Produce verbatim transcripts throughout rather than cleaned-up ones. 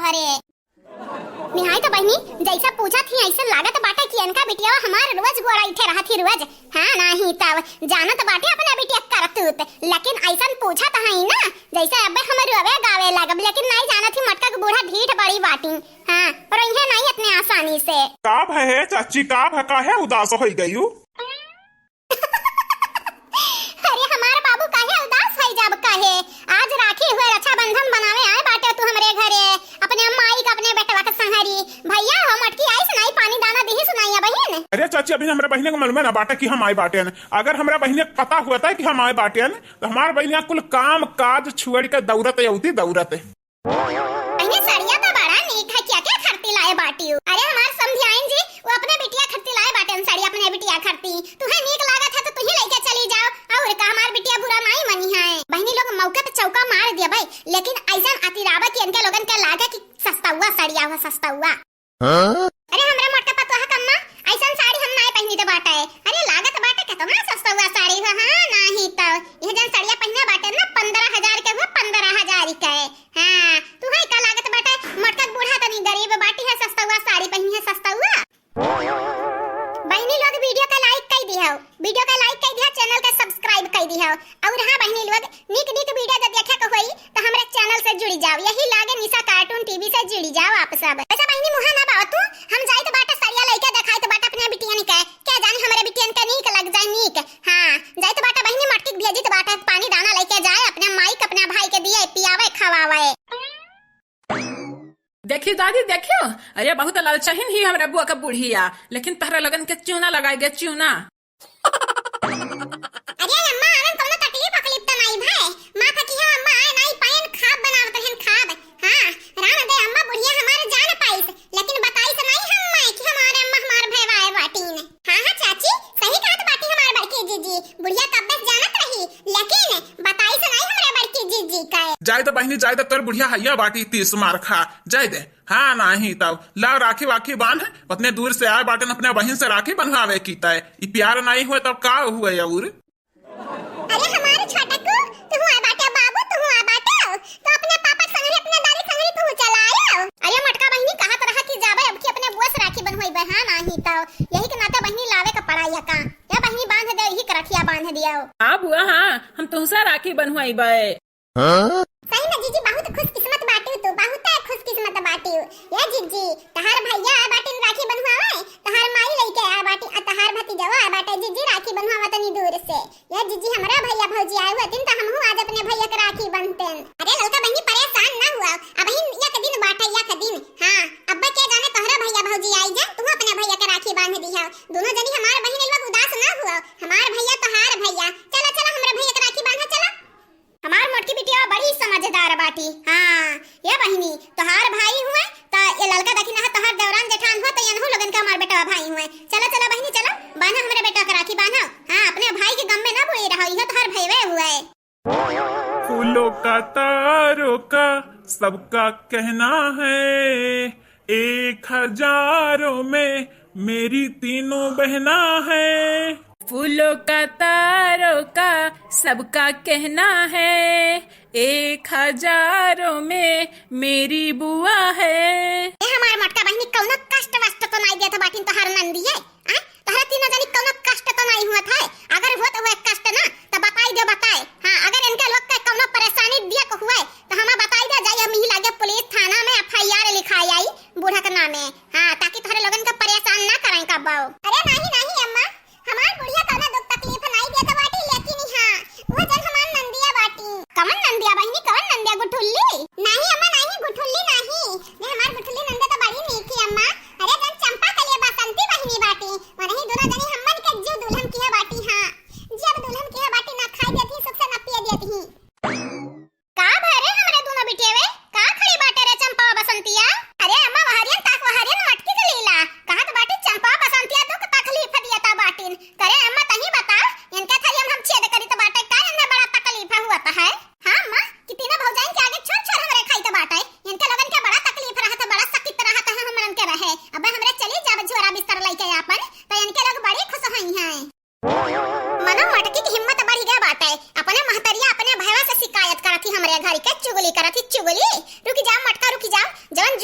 अरे, निहाई तो बहिनी, जैसे पूछत ही ऐसे लागत बाटे कि इनका बिटिया हमार रोज गोड़ाइठे रहत ही रोज। हाँ, नाही तब जानत बाटे अपने बिटिया करतूत, लेकिन ऐसन पूछत हई ना, जैसे अबे हम रोवे गावे लागब, लेकिन नाही जानत ही मटका के बूढ़ा ढीठ बड़ी बाटी। हाँ, पर इहे नाही इतने आसानी से। का भय है चाची, का भय, काहे उदास होई गयू? अरे हमार बाबू, काहे उदास होई जाब काहे? आज राखी हुए, रक्षाबंधन मनावे आए बाटे तू हमरे घरे, अपने माई का, अपने बेटवा के संहरी। भैया हो मटकी आइस नाही, पानी दाना दिहिस नाही बहिन? अरे चाची, अभी हमरा बहिने के मालूम ना बाटे कि हम आए बाटेन। अगर हमरा बहिने के पता होता कि हम आए बाटेन, तो हमार बहिनिया कुल काम काज छोड़ के दौड़त अउती, दौड़त। बहिनी, सड़िया तो बड़ा नीक है, क्या क्या खरती लाए बाटियो? अरे हमार समधियाइन जी, वो अपने बिटिया खरती लाए बाटेन सड़िया, अपने बिटिया खरती। तुहे नीक लागत है तो तुही लेके चली जाओ, और का हमार बिटिया बुरा नाही मनी है। बहिनी लोग मौका तो चौका मार दिया भाई, लेकिन ऐसन अतिरावा कि इनके लोगन के लागे कि सस्तौआ सड़िया हुआ, सस्तौआ। हाँ? अरे हमरे मोटका पतोहा कम्मा, ऐसन साड़ी हम नाही पहिनी त बाटे। अरे लागत बाटे केतना सस्तौआ साड़ी हो, हाँ, नाही त। यह जन साड़िया पहिने बाटे ना, पन्द्रह हजार के हुए, पन्द्रह हजार के। हाँ, तुहे का लागत बाटे, मोटका के बूढ़ा तनी गरीब बाटी है, सस्तौआ साड़ी पहिनी है, सस्तौआ। बहिनी लोग video का like कई दिहो, video का like कई दिहो, channel का subscribe कई दिहो। और हाँ बहिनी लोग, नीक नीक video जब देखे के होई तो हमरे channel से जुड़ी जाओ। यही लागे निशा cartoon TV से जुड़ी जाओ आप सब। वैसे बहिनी मुहा ना बाओ तू, हम जाइत बाटे सरिया लइके देखाइत बाटे अपने बिटियन के, क्या जाने हमरे बिटियन के नीक लग जाए नीक। हाँ, जाइत बाटे बहिनी मटकी के भेजित बाटे, पानी दाना लइके जाए अपने माई के, अपने भाई के दिए, पियावे, खवावे। देखी दादी, देखियो, अरे बहुत ललचहिन ही हमरा बुआ का बुढ़िया, लेकिन तहरा लगन के चूना लगाई दे, चूना। अरे अम्मा, आवन कौनो तकलीफ वकलीफ तो नाई भाई? माफ किहो अम्मा, आए नाई पायन खाब बनावत रहन खाब। हाँ, राम दे अम्मा बुढ़िया हमार जान पाइस, लेकिन बताइस नाई हम माई कि हमारे अम्मा हमार भयवा आए बाटीन। हाँ, हाँ चाची, सही कहत बाटी हमार बड़की जीजी, बुढ़िया तब्बे से जानत रही, लेकिन बताइस नाई हमरे बड़की जीजी का। जाए दे बहिनी, जाए दे, तोर बुढ़िया हैया बाटी तीस मार खा, जाए दे। हाँ, नाही तब। लाओ राखी वाखी बांध, उतने दूर से आए बाटेन, अपने बहिन से राखी बंधवावे की तय। ई प्यार नाही हुए तब का हुए और? अरे हमारे छोटकू, तू हुआ बाटे बाबू, तू हुआ बाटे, तो अपने पापा संगरी, अपने दादी संगरी तू चला आयो। अरे मटका बहिनी कहत रहा कि जाबे अब की अपने बुआ से राखी बंधवाई बे, हाँ नाही तब। यही के नाते बहिनी लावे का पड़ा या का? या बहिनी बांध दे, यही करठिया बांध दिया। हाँ बुआ, हाँ, हम तुमसे राखी बंधवाई बे। हाँ? सही में जीजी, बहुत खुशकिस्मत बाटिउ तू, बहुत खुशकिस्मत बाटिउ। ए जीजी, तहार भैया आए बाटिन राखी बंधवावे, तहार माई लइके आए बाटी, आ तहार भतीजवा आए बाटे, जीजी राखी बंधवावा तनी दूर से। ए जीजी, हमरा भैया भौजी आए हुए दिन त हमहू आज अपने भैया के राखी बंधतेन। अरे ललका बहिनी परेशान ना हुआ, अबहिन एक दिन बाटे, एक दिन। हाँ, अब्बे के जाने तोहरा भैया भौजी आई जाए, तू अपने भैया के राखी बांध दिहा। दोनों जनी हमार बहिन लोग उदास ना हुआ, हमार भैया तोहार भैया। चला चला हमरे भैया के राखी बांधा चला। हमार मोटकी बिटिया बड़ी समझदार बाटी। हाँ, ए बहिनी, तोहार भाई हुए, त ए ललका देखी ना, तोहार देवरान जेठान हुए, त एनहू लोगन के हमार बेटवा भाई हुए। चला, चला बहिनी, चला, बान्हा हमरे बेटवा के राखी, बान्हा। हाँ, अपने भाई के गम में ना बुड़ी रहो, इहो तोहार भईवे हुए। फूलों का तारों का सबका कहना है, एक हजारों में मेरी तीनों बहना है। फूलों का तारों का सबका कहना है, एक हजारों में मेरी बुआ है। ए हमार मोटका बहिनी, कौनो कष्ट वष्ट तो नाई देत बाटिन तोहार नंदिये? आय? तोहरा तीनों जनी कौनो कष्ट तो नाई हुआ था? अगर होत हुए कष्ट ना, तो बताई दे, बताए। हाँ, अगर इनके लोग के कौनो परेशानी दियक हुए, तो हमें बताई दे, जाई हम ही लागे पुलिस थाना में FIR लिखाई आई बूढ़ा के नामे। हाँ, ताकि तोहरे लोगन के परेशान ना कराई कब्बो। अरे नाही, नाही अम्मा, हमार बुढ़िया कौनो दुख तकलीफ नाई देत बाटी, लेकिन हाँ, वो जन हमार नंदिया बाटी। कवन नंदिया बहिनी, कवन नंदिया, गुठुल्ली? नाही अम्मा, नाही, गुठुल्ली नाही। ने हमार गुठुल्ली नंदिया तो बड़ी नीक ही अम्मा। अरे जन चंपा कलिया बसंती बहिनी बाटी, वनही दोनों जनी हम्मन के जीव दुल्हन किहे बाटी। हाँ, जब दुल्हन किहे बाटी, ना खाई देती, सुख से ना पिए देती। का भय रे हमरे दोनों बिटिया वे? का खड़ी बाटे रे चंपा बसंतिया? अरे अम्मा, वहरियन ताक, वहरियन मटकी के लीला। कहत बाटी चंपा बसंतिया दुख तकलीफ दियता बाटिन। करे अम्मा, तही बता, इनके थरिया में हम छेद करी त बाटे का, इन्हें बड़ा तकलीफ हुआ त है? हाँ अम्मा, कि तीनों भौजाइन के आगे छोर छोर हमरे खाई त बाटे। इनके लोगन के बड़ा तकलीफ रहत है, बड़ा सकित रहत है हमरन के रहे। अब हमरे चली जाब झोरा बिस्तर लइके आपन, त इनके लोग बड़ी खुश होई हैं। मनो मटकी की हिम्मत बढ़ गया बाटे, अपने महतरिया अपने भयवा से शिकायत करत ही, हमरे घर के चुगली करत ही, चुगली। रुक जाओ मटका, रुक जाओ, जवन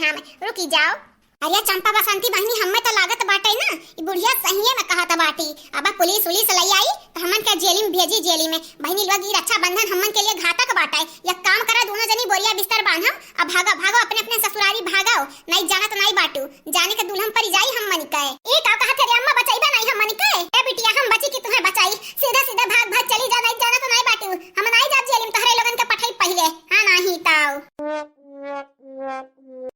हाँ, रुकी जाओ। अरे चंपा बसंती बहिनी, हम्मे तो लागत बाटे ना, ई बुढ़िया सहिये में कहत बाटी। अब पुलिस उलिस लई आई तो हमन के जेली में भेजी, जेली में। बहिनी लोग, ई रक्षाबंधन हमन के लिए घातक बाटे। एक काम करा, दोनों जनी बोरिया बिस्तर बांधो, अब भागो, भागो, अपने अपने ससुरारी भागो। नहीं जानत नहीं बाटू, जाने के दुल्हन परी जाई हमन